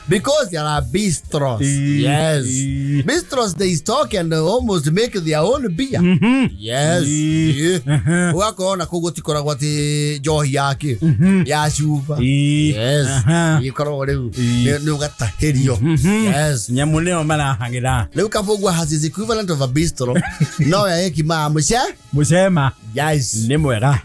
because there are bistros. Yes. Bistros, they stock and almost make their own beer. Yes. Ũgakorwo na kũu gũtikoragwo atĩ njohi yake ya cuba. Yes. Ĩkoragwo rĩu nĩ ũgatahĩrio. Yes. Nyamũ nĩyo marahagĩra. Rĩu Kabũgua has his equivalent of a bistro no ya ĩkimaga mũce. Mũcema. Yes. Nĩ mwega.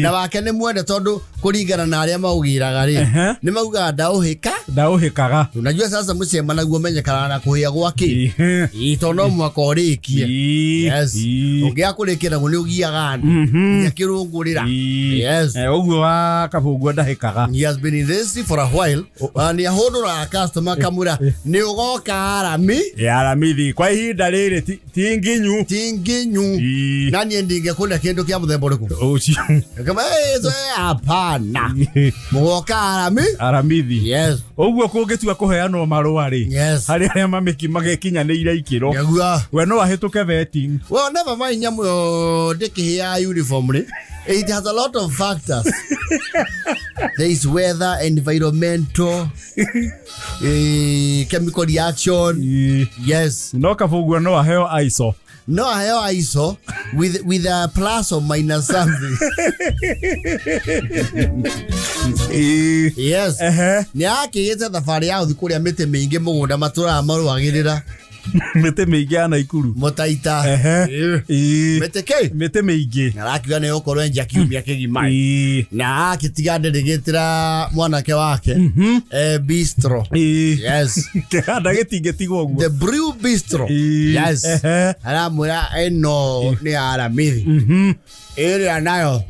Na wake nĩ mwende tondũ kũringana na arĩa maũgĩraga rĩ, nĩ maugaga ndaũhĩka. Ndaũhĩkaga. Unajua sasa mũcema naguo menyekanaga na kũhĩa gwake. Ĩĩ, tondũ no mũhaka ũrĩkie. Yes. Ũngĩaga kũrĩkia naguo nĩ ũgiaga andũ nginya kĩrũngũrĩra. Yes. Ũguo wa Kabũgua ndahĩkaga. He has been in this for a while. Na nĩ ahũndũraga customer kamwĩra nĩ ũgoka arami. Ya Aramithi kwa ihinda rĩrĩ ti nginyu. Ti nginyu. Na niĩ ndingĩkũrĩa kĩndũ kĩa mũthemba ũrĩkũ. Ũcio. Kama hapana. Mũgoka arami. Aramithi. Yes. Ũguo kũngĩtua kũheanwo marũa rĩ. Yes. Harĩ arĩa mamĩki magĩkinyanĩire ikĩro. Nĩguo. We no ahĩtũke vetting. Well, never mind nyamũ ĩyo ndĩkĩhĩaga uniform rĩ. It has a lot of factors. There is weather, environmental, chemical reaction. Yes. No Kabũgua no aheo ISO. No aheo ISO with a plus or minus something. Yes. Nĩ akĩgĩte thabarĩ ya gũthiĩ kũrĩa mĩtĩ mĩingĩ mũgũnda matũraga marũagĩrĩra. Mĩtĩ mĩingĩ ya Naikuru. Mũtaita. Mĩtĩ kĩ? Mĩtĩ mĩingĩ. Arakiuga nĩ gũkorwo enja kiumia kĩgima. Na akĩtiga ndĩrĩgĩtĩra mwanake wake bistro. Yes. Kĩganda gĩtingĩtigwo ũguo. The Brew Bistro. Yes. Aramwĩra ĩno nĩ ya Aramithi. Ĩrĩa nayo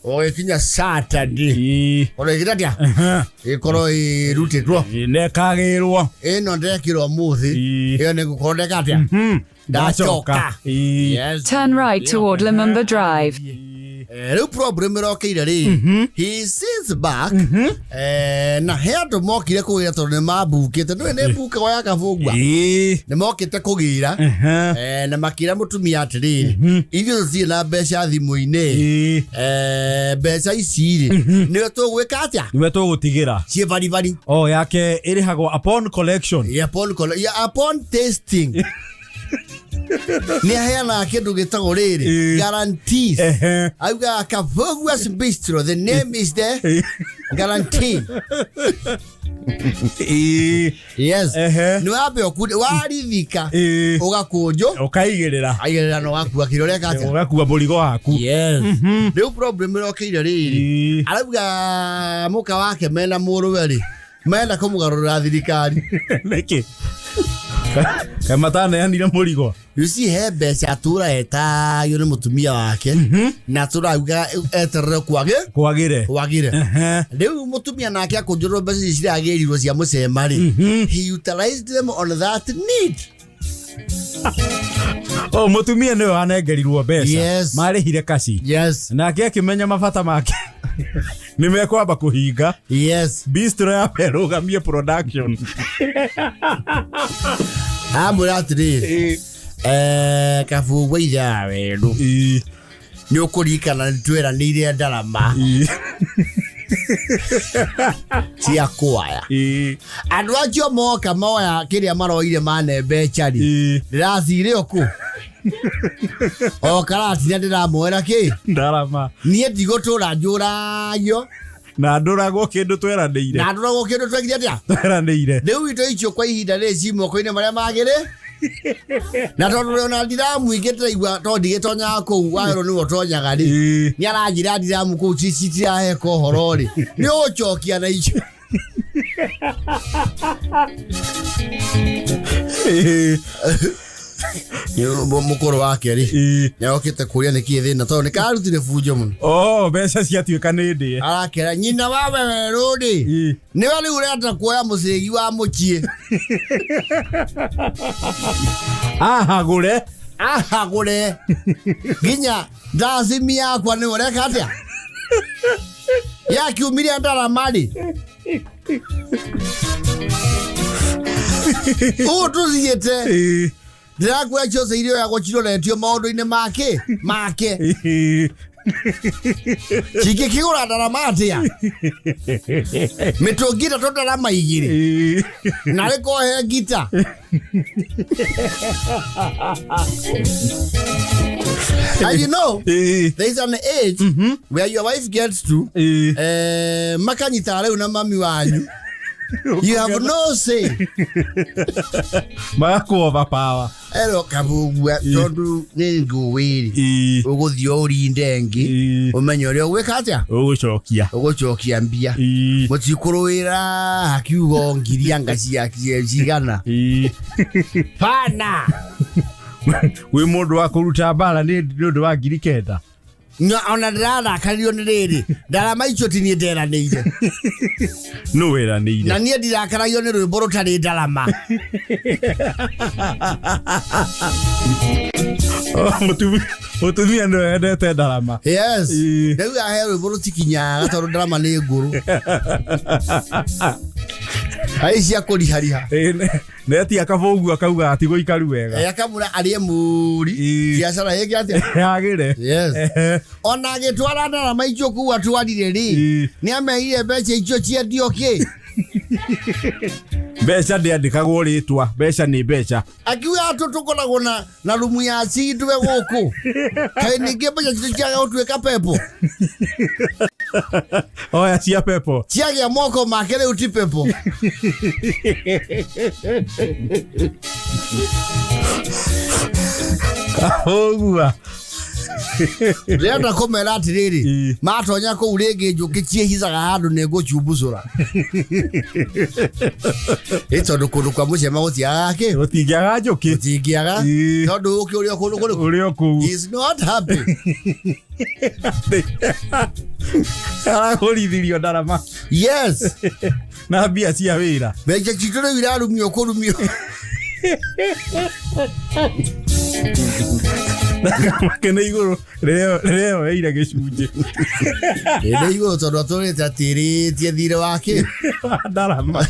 ũgĩkinya Saturday. Ũrĩkĩte atĩa? Ĩkorwo ĩrutĩtwo. Nĩkagĩrwo. Ĩno ndekĩrwo mũthĩ. Ĩyo nĩ ngũkorwo ndeka atĩa? Ndacoka. Yes. Turn right toward Lumumba Drive. Rĩu problem ĩrokeire rĩ, he sits back, na he andũ mokire kũgĩra tondũ nĩ mambukĩte nĩwe nĩ mbukagwo ya Kabũngua, nĩ mokĩte kũgĩra, na makĩra mũtumia atĩrĩrĩ, ithuĩ tũtirĩ na mbeca thimũ-inĩ, mbeca ici rĩ nĩwe tũgwĩka atĩa? Nĩwe tũgũtigĩra ciĩ baribari. O yake ĩrĩhagwo upon collection. Yeah, yeah, upon tasting. Nĩ aheanaga kĩndũ gĩtagwo rĩrĩ guarantees. Augaga Kabugua's Bistro, the name is there, guarantee. Yes. Nĩ wambe ũkunde warithika ũgakũnjwo ũkaigĩrĩra aigĩrĩra na ũgakua kĩrĩa ũreka atĩa? Ũgakua mũrigo waku. Yes. Rĩu problem ĩrokeire rĩrĩ, arauga mũka wake mena mũrũwe rĩ menda kũmũgarũrĩra thirikari. Nĩkĩ? Kaĩ mataneanire mũrigo? You see, he mbeca atũra etagio nĩ mũtumia wake na atũra eterere kwagĩ kwagĩre kwagĩre. Rĩu mũtumia nake akũnjũrwo mbeca ici ciragĩrirwo cia mũcema rĩ, he utilized them on that need. O mũtumia nĩwe wanengerirwo mbeca. Yes. Marĩhire kaci. Yes. Nake akĩmenya mabata make. Nĩ mekwamba kũhinga. Yes. Bistro ya merũgamie production. Amwĩra atĩrĩrĩ, kabungwa ithe wa werũ, nĩ ũkũririkana nĩ tweranĩire ndarama cia kwaya. Andũ acio moka moya kĩrĩa maroire mane mbeca rĩ, ndĩracire o kũ o karatina ndĩramoera kĩ Ndarama. Niĩ ndigũtũra njũragio Na ndũragwo kĩndũ tweranĩire. Na ndũragwo kĩndũ twekire atĩa? Tweranĩire. Rĩu indo icio kwa ihinda rĩrĩ ci moko-inĩ marĩa magĩrĩ, na tondũ ona ndiramu ingĩ ndĩraigua tondũ ndigĩtonyaga kũu, wawerũ nĩwe ũtonyaga rĩ, nĩ aranjĩra ndiramu kũu citiraheka ũhoro rĩ, nĩ ũgũcokia na icio. Mũkũrũ wake rĩ, nĩokĩte kũria nĩkĩ thĩna, tondũ nĩ karutire bunjo mũno. Oh, mbeca ciatuĩka nĩ ndĩe. Arakera nyina wa werũ rĩ, nĩwe rĩu ũrenda kuoya mũcĩgi wa mũciĩ. Ahagũre. Ahagũre nginya ndacimi yakwa, nĩwe ũreka atĩa yakiumire ndarama rĩ, ũũ tũthiĩte. Ndĩrakwĩra ciothe irĩoyagwo ciroretio maũndũ-inĩ make make. Cingĩkĩgũra ndarama atĩa mĩtũngi ĩtatũ, ndarama igĩrĩ, na rĩkohe ngita? And you know, there is an age where your wife gets to, makanyita rĩu na mami wanyu. You have no say. Magakũ overpower. Ero kabugua tondũ nĩ ngũwĩrĩ ũgũthiĩ ũrinde ngĩ ũmenye ũrĩa ũgwĩka atĩa. Ũgũcokia. Ũgũcokia mbia. Mũtikũrũĩra hakiugo ngiri anga cia cigana. Bana. Wĩ mũndũ wa kũruta mbara nĩ nĩ ũndũ wa 9,000. Na ona ndĩrarakaririo nĩ rĩrĩ, ndarama icio ti niĩ nderanĩire. Nũ wĩranĩire? Na niĩ ndirakaragio nĩ rwĩmbo rũtarĩ ndarama. Oh, mũtumia nĩwe endete ndarama. Yes. Rĩu ahe rwĩmbo rũtikinyaga tondũ ndarama nĩ ngũrũ, ai cia kũrihariha. Netia kabũgu akauga atigũikaru wega. Akamũra arĩe mũri biacara ĩngĩ atĩa. Yagĩre. Yes. Ona agĩtwara ndarama icio kuu atwarire rĩ, nĩ ameire mbeca icio ciendio kĩ. Mbeca ndĩandĩkagwo rĩtwa, mbeca nĩ mbeca. Akiuga atũ tũkoragwo na rumu ya cindwe gũkũ, kaĩ ningĩ mbeca citũ ciaga gũtuĩka pepo. Oya cia pepo. Ciagĩa moko make rĩu ti pepo. Ũgua. Ndĩrenda kũmera atĩrĩrĩ, matonya kũu rĩngĩ njũkĩ ciĩhithaga handũ nĩ ngũcumbucũra ĩ, tondũ kũndũ kwa mũcema gũtiagaga kĩ. Gũtingĩaga njũkĩ. Gũtingĩaga, tondũ ũkĩ ũrĩa kũndũ kũrĩkũ. Ũrĩ o kũu. He is not happy. Aragũrithirio ndarama. Yes. Na mbia cia wĩra. Mbeca citũ rĩu irarumio kũrumio. Make nĩ igũrũ rĩrĩa yoeire gĩcunjĩ. Ĩ, nĩ igũrũ tondũ atũrĩte atĩrĩtie thirĩ wake. Wa ndarama.